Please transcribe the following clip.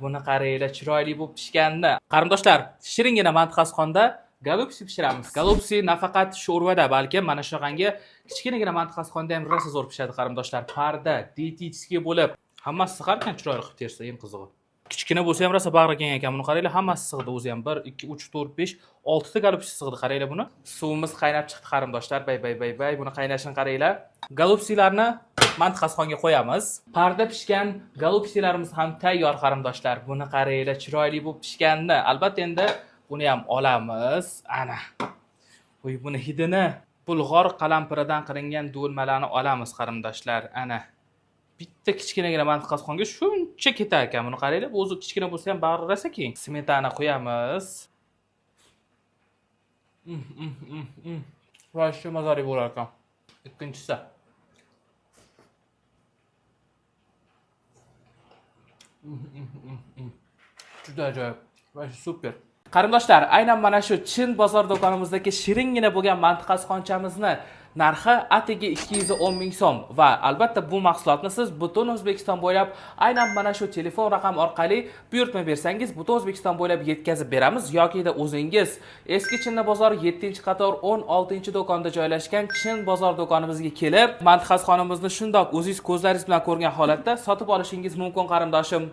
Buni qaranglar, chiroyli bo'lib pishganini. Qarindoshlar, shiringina mantiqasxonda голубцы pishiramiz. Голубцы nafaqat sho'rvada, balki mana shunaqangi kichkinagina mantiqasxonda ham rosa zo'r pishadi, qarindoshlar. Parda, диетический bo'lib, hammasi sig'ar ekan chiroyli qilib tersa, eng qizig'i. Kichkina bo'lsa ham rosa bag'ri keng ekan. Buni qaranglar, hammasi sig'di o'zi ham. 1, 2, 3, 4, 5, 6 ta голубцы sig'di. Qaranglar buni. Suvimiz qaynab chiqdi, qarindoshlar. Bay bay bay bay, buni qaynashini qaranglar. Голубцы larni mantiqasxonga qo'yamiz. Parda pishgan голубцы larimiz ham tayyor, qarindoshlar. Buni qaranglar, chiroyli bo'lib pishganini. Albatta endi buni ham olamiz. Ana. Voy, buni hidini, bulg'or qalampiridan qilingan do'lmalarni olamiz, qarindoshlar. Ana. Bitta kichkinagina mantiqasxonga shuncha ketar ekan. Buni qaranglar, bu o'zi kichkina bo'lsa ham bag'ri rosa keng. Smetana quyamiz. Вообще mazali bo'lar ekan. Ikkinchisi. Juda ajoyib. Вообще super. Qarindoshlar, aynan mana shu Chin bozor do'konimizdagi shiringina bo'lgan mantiqasxonchamizni narxi atigi 210 ming so'm va albatta bu mahsulotni siz butun O'zbekiston bo'ylab aynan mana shu telefon raqam orqali buyurtma bersangiz, butun O'zbekiston bo'ylab yetkazib beramiz yokida o'zingiz Eski Chinni bozor 7-qator 16-do'konda joylashgan Chin bozor do'konimizga kelib, mantiqasxonamizni shundoq o'zingiz ko'zlaringiz bilan ko'rgan holatda sotib olishingiz mumkin, qarindoshim.